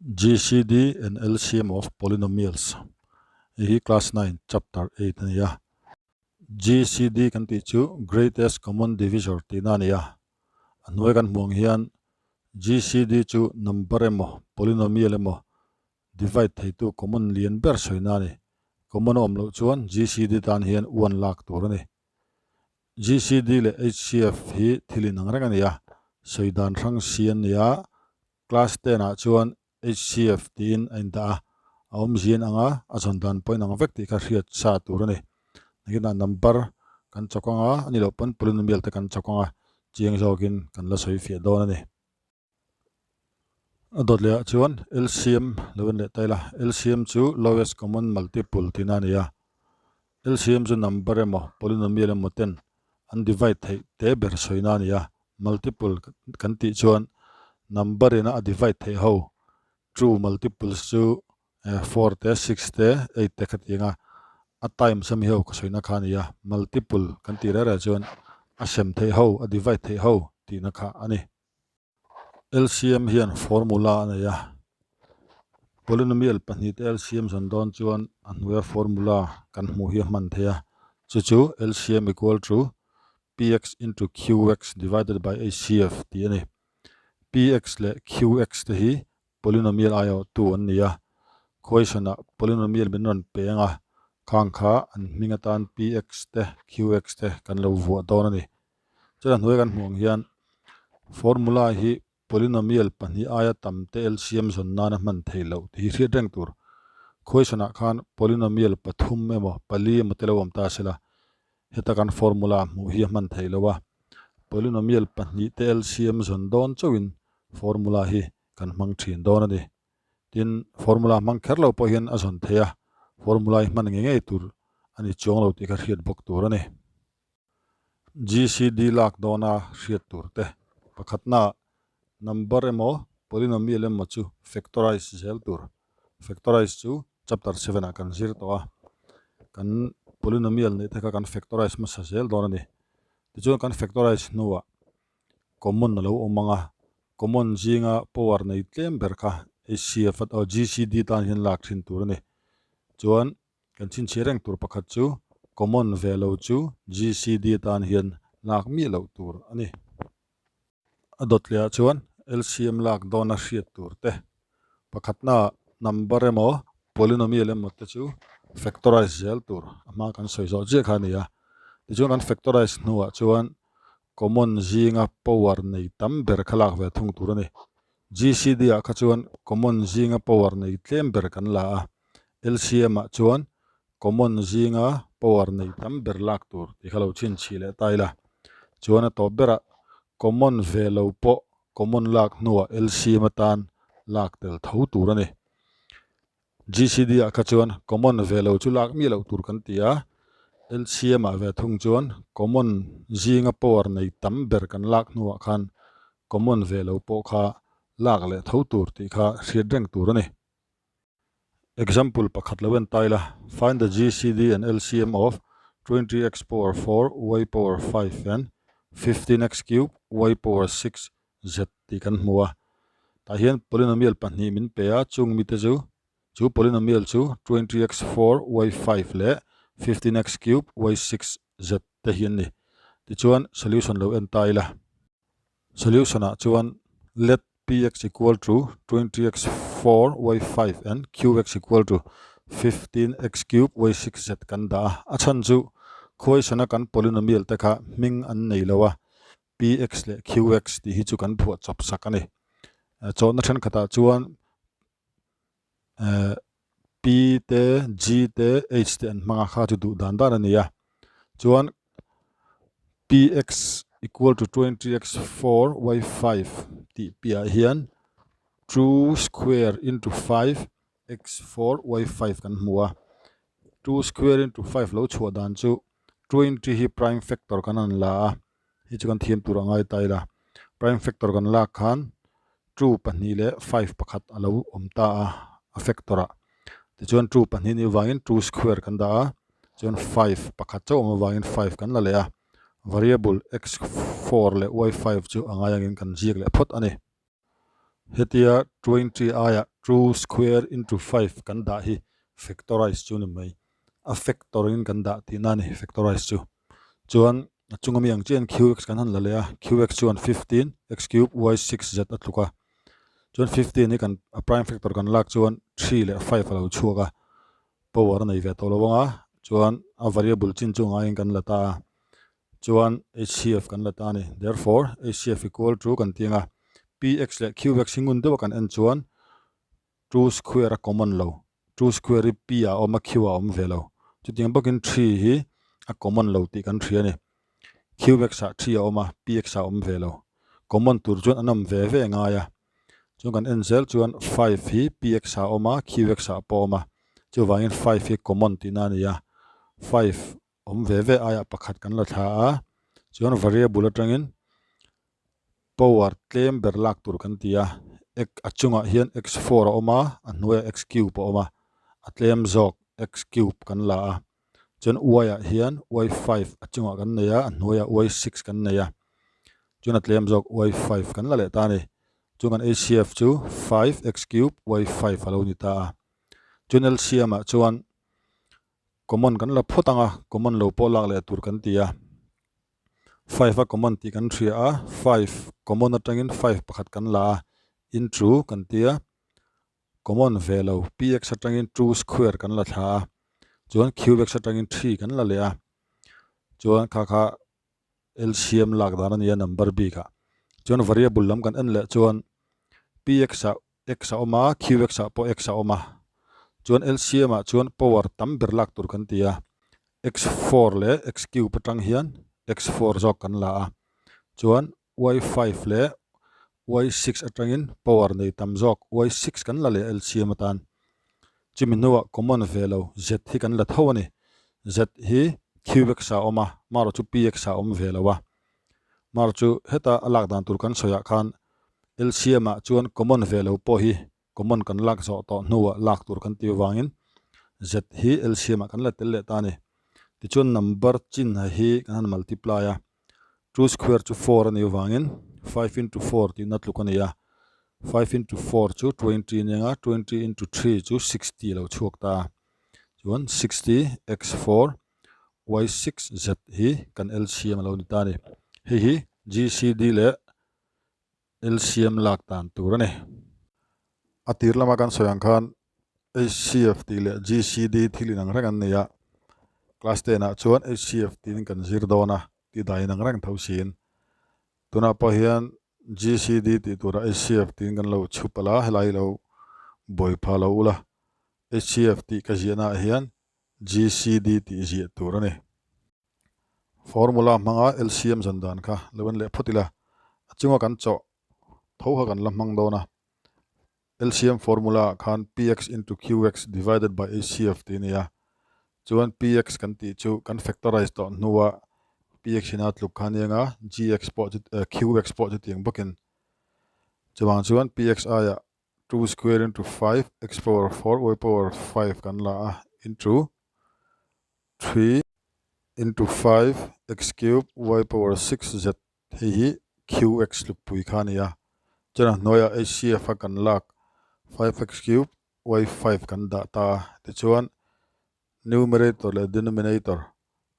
GCD and LCM of Polynomials hei hi class 9 chapter 8 a ni a. GCD kan tih chu Greatest Common Divisor tihna a ni a. A hnuai kan hmuh ang hian GCD chu number emaw polynomial emaw divide theitu common lian ber sawina a ni. Common a awm loh chuan GCD tan hian one lak tur a ni. GCD leh HCF hi thil inang reng a ni a, sawi dan hrang si an ni a, Class 10 ah chuan HCF tiin a indah a, a awmzia in ang a, a zawn dan pawh inang vek tih kha hriat sa tur a ni. Nakinah number kan chawk ang a, a ni loh pawn polynomial te kan chawk ang a, chiang zawkin kan la sawi fiah dawn a ni. A dawt leh ah chuan LCM lo en leh ta ila, LCM chu lowest common multiple tihna a ni a, LCM chu number emaw polynomial emaw ten an divide theih te ber sawina a ni a, multiple kan tih chuan number ina a divide theih ho two multiples chu 4 te 6 te 8 te khatiang a a times ami ho ka sawina kha a ni a, multiple kan tih reh reh chuan a sem theih ho a divide theih ho tihna kha a ni. LCM hian formula a nei a, polynomial pahnihte LCM zawn dawn chuan a hnuaia formula kan hmuh hi a hman theih a, chu chu LCM equal to px into qx divided by HCF tih a ni. Px leh qx te hi polynomial aiawhtu an ni a, question ah polynomial min rawn pe ang a, khang kha an hming atan px te qx te kan lo vuah dawn a ni. Chuan a hnuai kan hmuh ang hian formula hi polynomial pahnih aia tam te LCM zawn nana hman theih loh tih hi hriat reng tur. Question ah khan polynomial pathum emaw pali emaw te lo awm ta sela heta kan formula hmuh hi a hman theih loh a, polynomial pahnih te LCM zawn dawn chauhin formula hi kan hmang thin dawn a ni. Tin, formula hmang kher lo pawh hian a zawn theih a, formula hi hman ngei ngei tur a ni chuang lo tih kha hriat bawk tur a ni. GCD lak dawna hriat tur te pakhatna number emaw polynomial emaw chu factorize zel tur. Factorize chu chapter 7 ah kan zir tawh a, kan polynomial neih te kha kan factorize hmasa zel dawn a ni. Tichuan kan factorize hnuah common a lo awm ang a, common zinga power nei tlem ber kha HCF aw GCD tan hian lak thin tur a ni. Chuan Kan chhinchhiah reng tur pakhat chu common ve lo chu GCD atan hian lak miah loh tur a ni. A dawt leh ah chuan LCM lak dawna hriat tur te pakhatna number emaw polynomial emaw te chu factorize zel tur a hma kan sawi zawh chiah kha a ni a. Tichuan kan factorize hnuah chuan common zinga power nei tam ber kha lak ve thung tur a ni. GCD ah kha chuan common zinga power nei tlem ber kan la a. LCM ah chuan common zinga power nei tam ber lak tur tih kha lo chhinchhih leh ta ila. Chuan a tawp berah common ve lo pawh common lak hnuah LCM atan lak tel tho tur a ni. GCD ah kha chuan common ve lo chu lak miah loh tur kan ti a, LCM ah ve thung chuan common zinga power nei tam ber kan lak hnuah khan common ve lo pawh kha lak leh tho tur tih kha hriat reng tur a ni. Example pakhat lo en ta ila, Find the GCD and LCM of 20x power 4 y power 5 and 15x cube y power 6 z tih kan hmu a. Tah hian polynomial pahnih min pe a, chung mite chu chu polynomial chu 20x 4 y 5 leh 15x cube y 6 z te hi an ni. Tichuan solution lo en ta ila. Solution ah chuan let px equal to 20x 4 y 5 and qx equal to 15x cube y 6 z kan dah a. A chhan chu question a kan polynomial te kha hming an nei lo a, px leh qx tih hi chu kan phuah chawp sak a ni. Chawhna thenkhatah chuan p te g te h te an hmang a kha chu duh dan dan a ni a. Chuan px equal to 20x 4 y 5 tih piahah hian 2 square into 5 x 4 y 5 kan hmu a. 2 square into 5 lo chhuah dan chu 20 hi prime factor kan han la a, hei chu kan thiam tur a ngai ta ila. Prime factor kan lak khan 2 pahnih leh 5 pakhat a lo awm ta a, a factor ah. Tichuan 2 pahnih nih avangin 2 square kan dah a, chuan 5 pakhat chauh awm avangin 5 kan la leh a. Variable x 4 leh y 5 chu a ngai angin kan ziak leh phawt a ni. Hetia 20 aia 2 square into 5 kan dah hi factorize chu ni mai. A factor in kan dah tihna a ni factorize chu. Chuan a chunga mi ang chian qx kan han la leh a, qx chuan 15 x cube y 6 z a tluk a. Chuan 15 hi kan a prime factor kan lak chuan 3 leh 5 a lo chhuak a, power a nei ve tawh lo ang a, chuan a variable chin chu ngaiin kan la ta a. Chuan HCF kan la ta a ni. Therefore, HCF equal to kan ti ang a, px leh qx hi ngun deuh a kan en chuan 2 square a common lo. 2 square hi p ah a awm a, q ah a awm ve lo. Chutiang bawkin 3 hi a common lo tih kan hria a ni. Qx ah 3 a awm a, px ah a awm ve lo. Common tur chuan an awm ve ve ngai a. Chuan kan en zel chuan 5 hi px ah a awm a, qx ah pawh a awm a. Chuvangin 5 hi common tihna a ni a. 5 awm ve ve aiah pakhat kan la thla a, chuan variable atangin power tlem ber lak tur kan ti a, x a chungah hian x four a awm a, a hnuaiah x cube a awm a, a tlem zawk x cube kan la a, chuan y ah hian y five a chungah kan nei a, a hnuaiah y six kan nei a, chuan a tlem zawk y five kan la leh ta a ni, chuan kan HCF chu five x cube y five a lo ni ta a, chuan LCM ah chuan. Common kan la phawt ang a, common lo pawh lak leh tur kan ti a. Five a common tih kan hria a, five common atangin five pakhat kan la a, into kan ti a. Common ve lo, px atangin two square kan la thla a, chuan qx atangin three kan la leh a. Chuan kha kha LCM lak dan a ni a number bikah. Chuan variable lam kan en leh chuan px ah x a awm a, qx ah pawh x a awm a. Chuan LCM ah chuan power tam ber lak tur kan ti a, x4 leh x cube atang hian x4 zawk kan la a. Chuan y5 leh y6 atangin power nei tam zawk y6 kan la leh LCM atan. Chumi hnuah common ve lo z hi kan la tho a ni. Z hi qx ah a awm a, marawh chu px ah a awm ve lo a. Marawh chu heta a lak dan tur kan sawiah khan LCM ah chuan common ve lo pawh hi common kan lak zawh tawh hnuah lak tur kan tih avangin Z hi LCM ah kan la tel leh ta a ni. Tichuan number chin hi kan han multiply a, two square chu four a nih avangin five into four tihna tluk a ni a, five into four chu twenty a ni ang a, twenty into three chu sixty a lo chhuak ta a. Chuan sixty x four y six Z hi kan LCM a lo ni ta a ni. Hei hi GCD leh LCM lak dan tur a ni. A tir lama kan sawi ang khan HCF tih leh GCD thil inang reng an nei a, class ten ah chuan HCF tiin kan zir dawn a tih dan inang reng tho siin tunah pawh hian GCD tih turah HCF tiin kan lo chhup alh a, helai lo buai pha lo ula HCF tih ka ziahna ah hian GCD tih ziah tur a ni. Formula hmanga LCM zan dan kha lo en leh phawt ila, a chunga kan chawh tho kha kan la hmang dawn a. LCM formula ah khan px into qx divided by HCF tih a ni a, chuan px kan tih chu kan factorize tawh hnua px ina tluk kha a ni ang a, gx pawh chu qx pawh chutiang bawkin. Chuvang chuan px aiah 2 square into 5 x power 4 y power 5 kan la a into 3 into 5 x cube y power 6 z hei hi qx lukpui kha a ni a chuan a hnuaiah HCF a kan lak 5 x cube y 5 kan dah ta a tichuan numerator leh denominator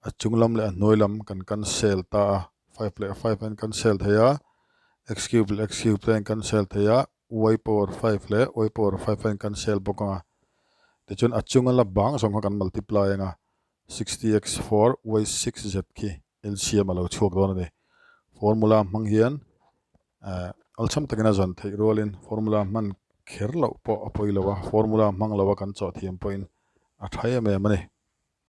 a chung lam leh a hnuai lam kan cancel ta a five leh five a in cancel thei a x cube leh x cube te a in cancel thei a y power five leh y power five a in cancel bawk ang a tichuan a chunga la bang zawng kha kan multiply ang a sixty x four y six z khi LCM a lo chhuak dawn a ni formula hmang hian eh awlsam takin a zawn theih rualin formula hman kher loh pawh a pawi lo a formula hmang lo a kan chawh thiam pawhin a tha em em a ni.